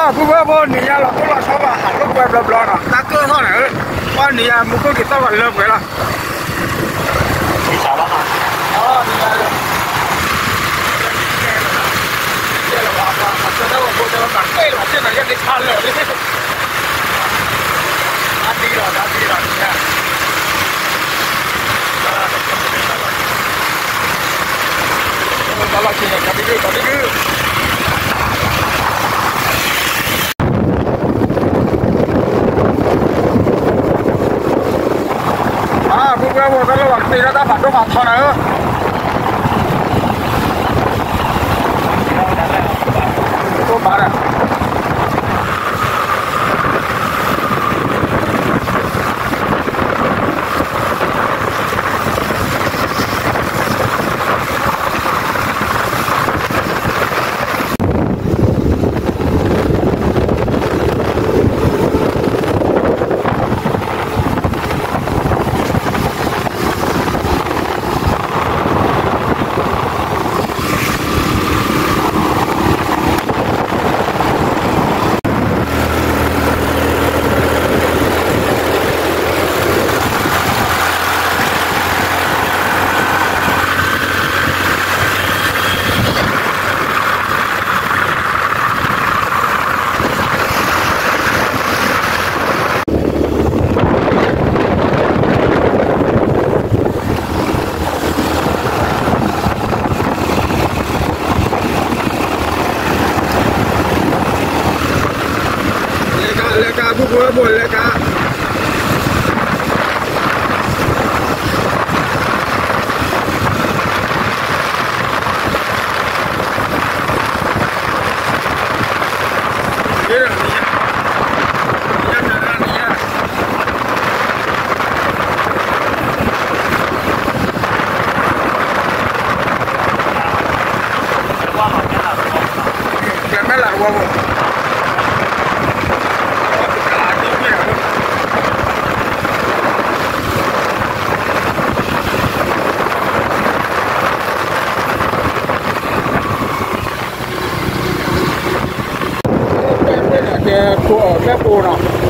ပုၢ်ဝဲၢ်ဖိ နံၤညါလီၤတိၢ်လီၤဆီဘၣ် ဟးလိာ်ကွဲဘျီဘျီနီၤ တၢ်ကၢၢ်ထီၣ်န့ၣ်, ပှၤနံၤညါမူခိၣ်က့ၤသီၣ်ဘၣ်လၢပှဲၤလီၤ. ပုၢ်ဝဲၢ်ဖိ တၢ်လီၢ်ဘၣ်ကသ့ၣ်ဒၣ်တၢ်ဖးဒိၣ်ဖးထီနၤဧၢ, အိၣ်ဘၣ်ဒီး လဲၤကါ လဲၤကါ ပုၢ်ဝဲၢ်ဖိ လဲၤကါ. ကဲ ခိၣ်အီၣ်ကဲပိနီၤ.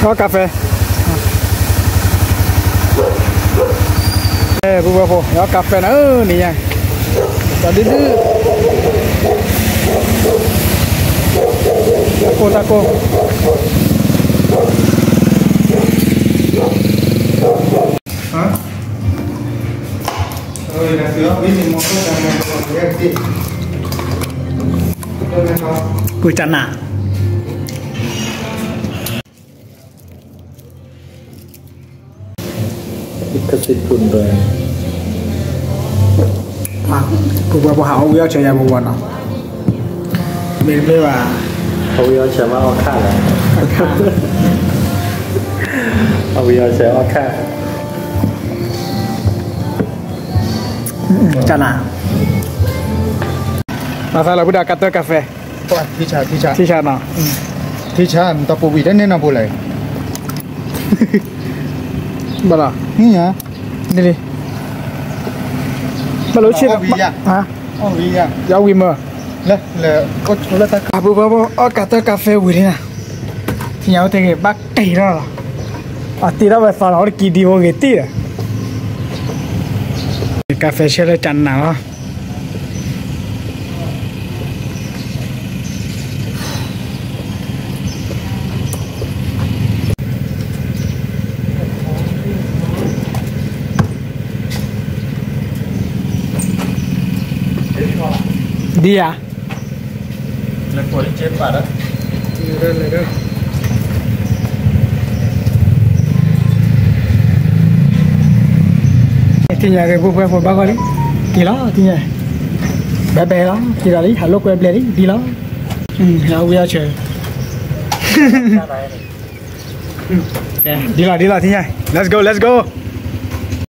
အီၣ်ကါဖဲ, အဲ ပူၤဘၣ်ဖိ အီၣ်ကါဖဲနၤဧၢ နံၤညါ, တၢ်ဒုဒု, တၢ်ကိၢ်တၢ်ကိၢ်. ပူၤတၢ်နး. ပူၤဘၣ်ဖိ ဟးအီၣ်ဝံၣ်အီၣ်ဆၢယၤပူၤဘၣ်နီၤ, မ့တမ့ၢ်ဘၣ်, အီၣ်ဝံၣ်အီၣ်ဆၢမ့ၢ်အီၣ်ခၣ်လီၤ, အီၣ်ဝံၣ်အီၣ်ဆၢအီၣ်ခၣ်. တၢ်နး, မၤသးလီၤ ပူၤဒၣ်ကါတၢၢ်ကါဖဲ, ထံဆးနီၤ, ထံဆး နတၢ်ပူၤဝံၤတန့ၢ်နီၢ်ပူၤလဲၣ်, ဘၣ်လီၤ, န့ၣ်လံ, ဘၣ်လီၤဆ့, ယဝံၤမၢ, လၢ ပူၤဘၣ်ဖိ အီၣ်ကါတၢၢ်ကါဖဲဝံၤလံနၤ, ထံၣ်ညါအိၣ်တ့ၢ်ဂ့ၤ ဘၣ်က့ၤထီၣ်လီၤ, အတ့ထီၣ်ဝဲသီလီၤ အိၣ်တကံဒံဖိဂ့ၤတံၢ်ဒီး ကါဖဲဆၢလၢတၢ်နးလီၤ. ဒ်ယၤ, ထံၣ်ညါဂ့ၤ ပူၤဘၣ်ဖိဘၣ်ဂီၢ်လံ, က့ၤလီၤ ထံၣ်ညါ, ဘဲဘဲလီၤ က့ၤလီၤလံ ဟးလိာ်ကွဲဘျဲၣ်လံ ဒ်လီၤ, အဝံၣ်အီၣ်ဆၢ, ဒ်လီၤ ဒ်လီၤ ထံၣ်ညါ, let's go let's go.